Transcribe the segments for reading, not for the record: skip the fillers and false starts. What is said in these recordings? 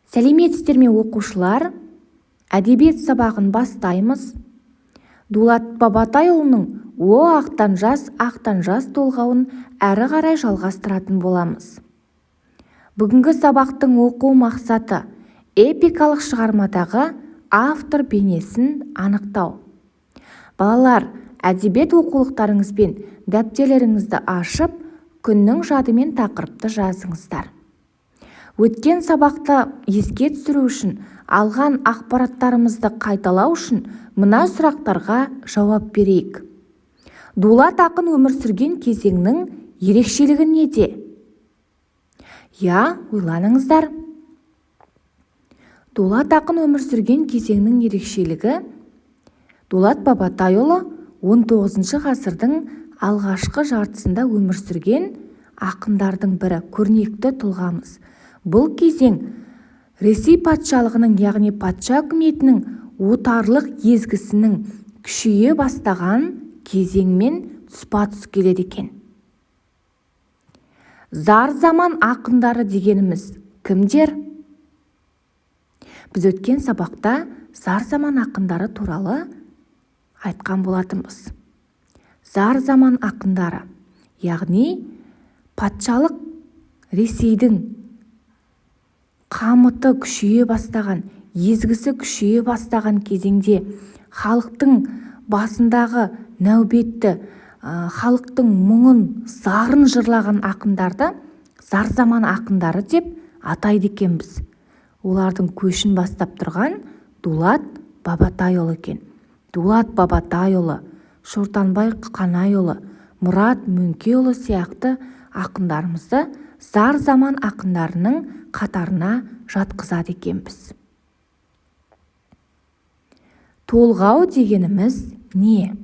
Сәлеметсіздер ме, оқушылар? Әдебиет сабағын бастаймыз. Дулат Бабатайұлының «О, ақтан жас, ақтан жас» толғауын әрі қарай жалғастыратын боламыз. Бүгінгі сабақтың оқу мақсаты: эпикалық шығармадағы автор бейнесін анықтау. Балалар, әдебиет оқулықтарыңыз бен дәптерлеріңізді ашып, күннің жадымен тақырыпты жазыңыздар. Өткен сабақты еске түсіру үшін, алған ақпараттарымызды қайталау үшін мына сұрақтарға жауап берейік. Дулат ақын өмір сүрген кезеңнің ерекшелігі неде? Иә, ойланыңыздар. Дулат ақын өмір сүрген кезеңнің ерекшелігі: Дулат Бабатайұлы 19 ғасырдың алғашқы жартысында өмір сүрген ақындардың бірі, көрнекті тұлғамыз. Бұл кезең Ресей патшалығының, яғни патша үкіметінің отарлық езгісінің күшейе бастаған кезеңмен тұспа-тұс келеді екен. Зар заман ақындары дегеніміз кімдер? Біз өткен сабақта зар заман ақындары туралы айтқан болатынбыз. Зар заман ақындары, яғни патшалық Ресейдің қамыты күшейе бастаған, езгісі күшейе бастаған кезеңде халықтың басындағы нәубетті, халықтың мұңын, зарын жырлаған ақындарды зар заман ақындары деп атайды екенбіз. Олардың көшін бастап тұрған Дулат Бабатайұлы екен. Дулат Бабатайұлы, Шортанбай Қанайұлы, Мұрат Мөңкеұлы сияқты ақындарымызды зар заман ақындарының қатарына жатқызады екенбіз. Толғау дегеніміз не?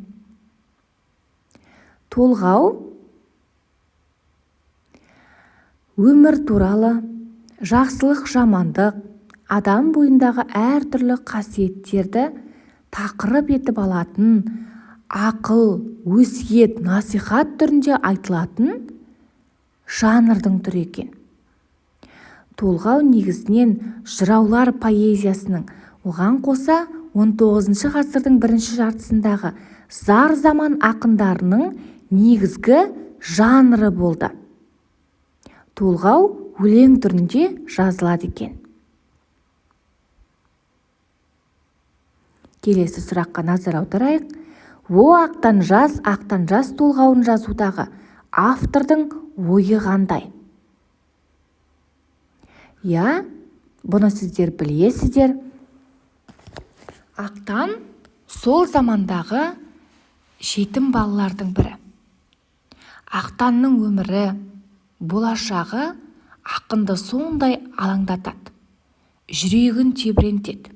Толғау өмір туралы, жақсылық, жамандық, адам бойындағы әртүрлі қасиеттерді тақырып етіп алатын, ақыл, өсиет, насихат түрінде айтылатын жанрдың түрі екен. Толғау негізінен жыраулар поэзиясының, оған қоса 19 ғасырдың бірінші жартысындағы зар заман ақындарының негізгі жанры болды. Толғау өлең түрінде жазылады екен. Келесі сұраққа назар аударайық. «О, ақтан жас, ақтан жас» толғауын жазудағы автордың ойы қандай? Иә, бұны сіздер білесіздер. Ақтан сол замандағы жетім балалардың бірі. Ақтанның өмірі, болашағы ақынды сондай алаңдатады, жүрегін тебірентеді.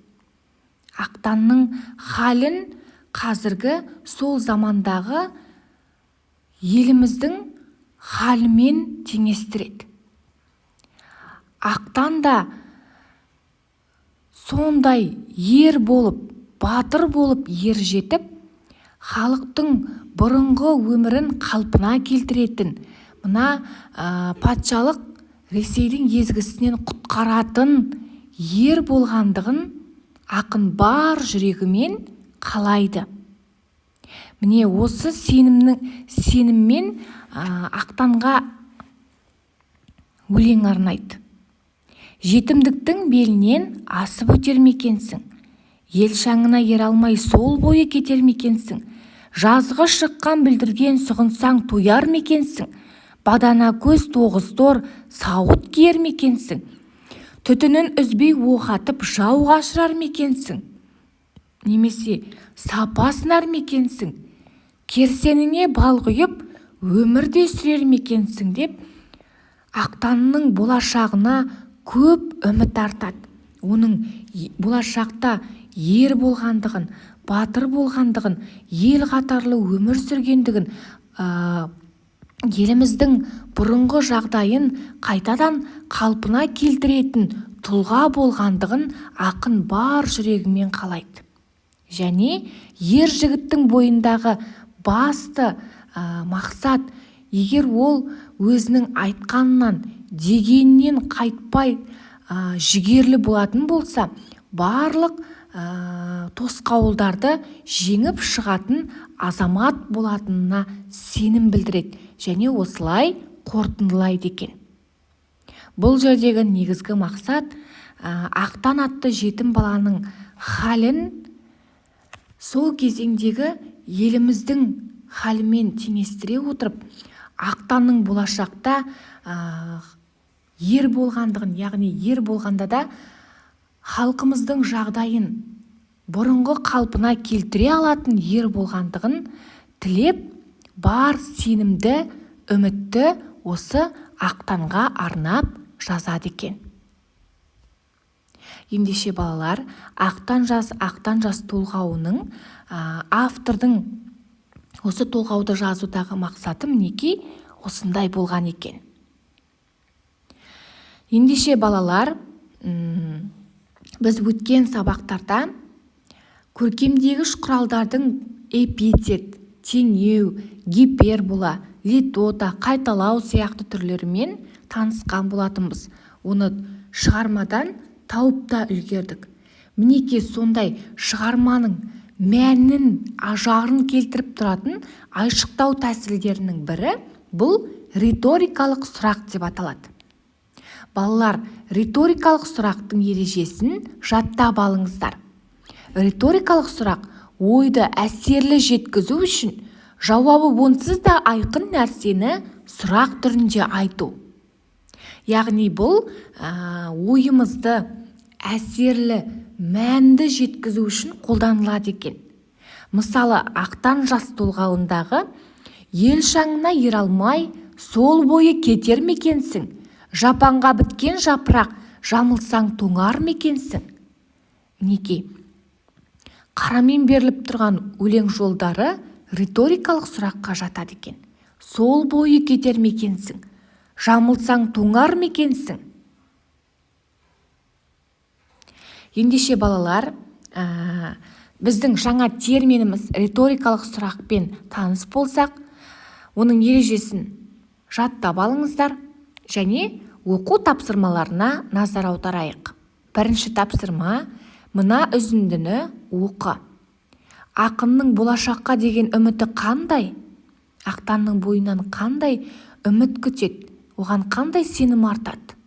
Ақтанның халін қазіргі сол замандағы еліміздің халімен теңестіреді. Ақтан да сондай ер болып, батыр болып ер жетіп, халықтың бұрынғы өмірін қалпына келтіретін, мына патшалық Ресейдің езгісінен құтқаратын ер болғандығын ақын бар жүрегімен қалайды. Міне, осы сеніммен Ақтанға өлең арнайды. Жетімдіктің белінен асып өтер ме екенсің? Ел шаңына ере алмай сол бойы кетер ме екенсің? Жазғы шыққан бүлдірген сұғынсаң тояр ма екенсің? Бадана көз, тоғыз тор сауыт киер ме екенсің? Түтінін үзбей оқ атып жау қашырар ма екенсің? Немесе сапа сынар ма екенсің? Керсеніңе бал құйып өмірде сүрер ме екенсің деп Ақтанның болашағына көп үміт артады. Оның болашақта ер болғандығын, батыр болғандығын, ел қатарлы өмір сүргендігін, еліміздің бұрынғы жағдайын қайтадан қалпына келтіретін тұлға болғандығын ақын бар жүрегімен қалайды. Және ер жігіттің бойындағы басты мақсат, егер ол өзінің айтқанынан, дегенінен қайтпай жігерлі болатын болса, барлық тосқауылдарды жеңіп шығатын азамат болатынына сенім білдіреді және осылай қорытындылайды екен. Бұл жердегі негізгі мақсат Ақтан атты жетім баланың халін сол кезеңдегі еліміздің халімен теңестіре отырып, Ақтанның болашақта ер болғандығын, яғни ер болғанда да халқымыздың жағдайын бұрынғы қалпына келтіре алатын ер болғандығын тілеп, бар сенімді, үмітті осы Ақтанға арнап жазады екен. Ендеше балалар, Ақтан жас, Ақтан жас толғауының автордың осы толғауды жазудағы мақсаты мінекей осындай болған екен. Ендеше балалар, біз өткен сабақтарда көркемдегіш құралдардың эпитет, теңеу, гипербола, литота, қайталау сияқты түрлерімен танысқан болатынбыз. Оны шығармадан тауып та үлгердік. Мінекей сондай шығарманың мәнін, ажарын келтіріп тұратын айшықтау тәсілдерінің бірі бұл риторикалық сұрақ деп аталады. Балалар, риторикалық сұрақтың ережесін жаттап алыңыздар. Риторикалық сұрақ ойды әсерлі жеткізу үшін жауабы онсыз да айқын нәрсені сұрақ түрінде айту. Яғни бұл ойымызды әсерлі, мәнді жеткізу үшін қолданылады екен. Мысалы, Ақтан жас толғауындағы ел шаңына ере алмай, сол бойы кетер ме екенсің? Жапанға біткен жапырақ, жамылсаң тоңар ма екенсің? Мінекей, қарамен беріліп тұрған өлең жолдары риторикалық сұраққа жатады екен. Сол бойы кетер ме екенсің? Жамылсаң тоңар ма екенсің? Ендеше балалар, біздің жаңа терминіміз риторикалық сұрақпен таныс болсақ, оның ережесін жаттап алыңыздар және оқу тапсырмаларына назар аударайық. Бірінші тапсырма: мына үзіндіні оқы. Ақынның болашаққа деген үміті қандай? Ақтанның бойынан қандай үміт күтеді? Оған қандай сенім артады?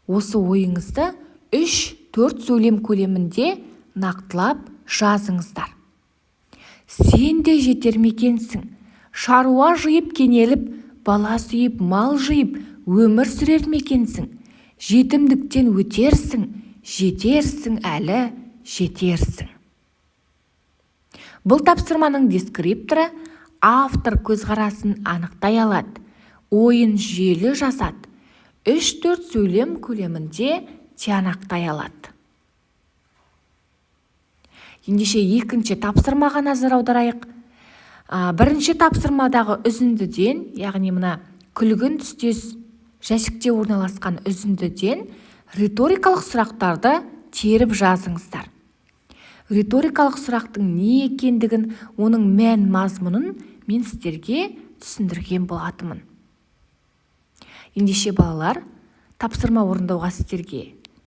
Осы ойыңызды 3-4 сөйлем көлемінде нақтылап жазыңыздар. Сен де жетер ме екенсің? Шаруа жиып кенеліп, бала сүйіп, мал жиып, өмір сүрер ме екенсің? Жетімдіктен өтерсің, жетерсің әлі, жетерсің. Бұл тапсырманың дескрипторы автор көзқарасын анықтай алады, ойын жүйелі жазады, 3-4 сөйлем көлемінде тиянақтай алады. Ендеше екінші тапсырмаға назар аударайық. Бірінші тапсырмадағы үзіндіден, яғни мына күлгін түстес жәшікте орналасқан үзіндіден риторикалық сұрақтарды теріп жазыңыздар. Риторикалық сұрақтың не екендігін, оның мән мазмұнын мен сіздерге түсіндірген болатынмын. Ендеше балалар, тапсырма орындауға сіздерге